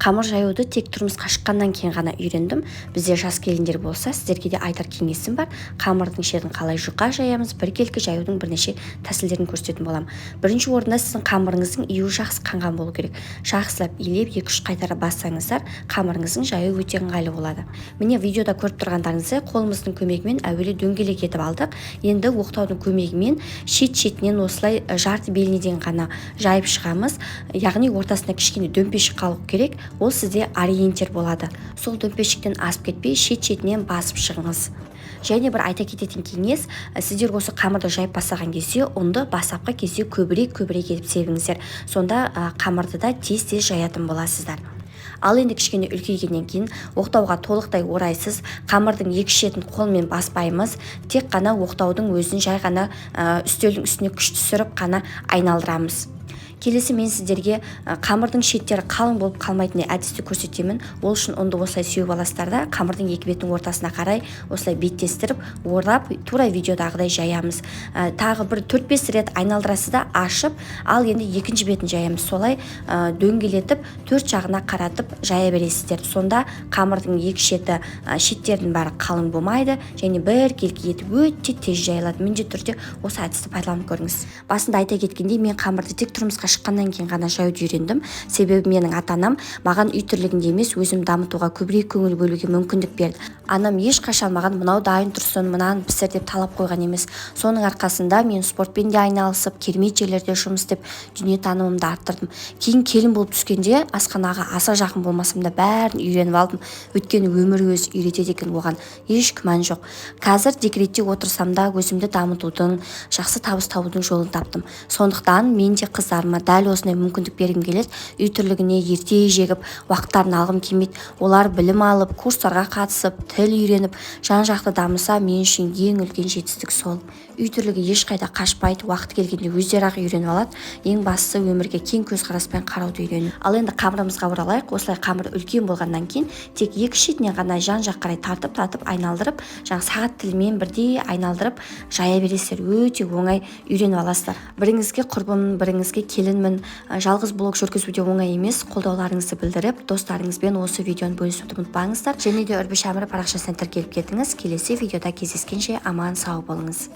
Қамыр жаюды тек тұрмысқа шыққаннан кейін ғана үйрендім. Бізде жас келіндер болса, сіздерге де айтар кеңесім бар. Қамырдың шетін қалай жұқа жаямыз, біркелкі жаюдың бірнеше тәсілдерін көрсететін боламын. Бірінші орында сіздің қамырыңыздың июі жақсы қанған болу керек. Жақсылап илеп, 2-3 қайтара бассаңыздар, қамырыңыздың жаюы өте ыңғайлы болады. Міне, видеода көріп тұрғандарыңыздай, қолымыздың көмегімен әуелі дөңгелек етіп алдық. Енді оқтаудың көмегімен шет-шетінен осылай жарты беліне дейін ғана жайып шығамыз. Яғни ортасында кішкене дөмпешік қалу керек, ол сізде ориентир болады. Сол дөмпешіктен асып кетпей, шет-шетінен басып шығыңыз. Және бір айта кететін кеңес: сіздер осы қамырды жайып бастаған кезде ұнды бастапқы кезде көбірек етіп себіңіздер. Сонда қамырды да тез-тез жаятын боласыздар. Ал енді кішкене үлкейгеннен кейін оқтауға толықтай орайсыз. Қамырдың екі шетін қолмен баспаймыз, тек қана оқтаудың өзін жай ғана үстелдің үстіне күш түсіріп қана айналдырамыз. Келесі мен сіздерге қамырдың шеттері қалың болып қалмайтын әдісті көрсетемін. Ол үшін ұнды осылай сеуіп аласыздар да, қамырдың екі бетінің ортасына қарай осылай беттестіріп, орап, тура видеодағыдай жаямыз. Тағы бір 4-5 рет айналдырасыз да, ашып, ал енді екінші бетін жаямыз. Солай дөңгелетіп, төрт жағына қаратып жая бересіздер. Сонда қамырдың екі шеті, шеттерінің бәрі қалың болмайды және біркелкі етіп өте тез жайылады. Міндетті түрде осы әдісті пайдаланып көріңіз. Басында айта кеткендей, мен қамырды тек тұрмысқа шыққаннан кейін ғана жаюды үйрендім. Себебі менің ата-анам маған үй тірлігінде емес, өзім дамытуға көбірек көңіл бөлуге мүмкіндік берді. Анам ешқашан маған мынау дайын тұрсын, мынаны пісір деп талап қойған емес. Соның арқасында мен спортпен де айналысып, керемет жерлерде жұмыс істеп, дүниетанымымды арттырдым. Кейін келін болып түскенде асханаға аса жақын болмасам да, бәрін үйреніп алдым. Өйткені өмір өзі үйретеді екен, оған еш күмән жоқ. Қазір декретте отырсам да, өзімді дамытудың, жақсы табыс табудың жолын таптым. Сондықтан мен де қыздарыма дәл осындай мүмкіндік бергім келеді. Үй тірлігіне ерте жегіп, уақыттарын алғым келмейді. Олар білім алып, курстарға қатысып, тіл үйреніп, жан жақты дамыса, мен үшін ең үлкен жетістік сол. Үй тірлігі ешқайда қашпайды, уақыты келгенде өздері ақ үйреніп алады. Ең бастысы, өмірге кең көзқараспен қарауды үйрену. Ал енді қамырымызға оралайық. Осылай қамыр үлкен болғаннан кейін тек екі шетінен ғана жан жақ қарай тартып тартып айналдырып, жаңағы сағат тілімен бірдей айналдырып жая бересіздер. Өте оңай үйреніп аласыздар. Біріңізге құрбымын, біріңізге келінмін. Жалғыз блог жүргізу де оңай емес. Қолдауларыңызды білдіріп, достарыңызбен осы видеоны бөлісуді ұмытпаңыздар. Және де Үрбіш Әмір парақшасына тіркеліп кетіңіз. Келесі видеода кездескенше аман сау болыңыз.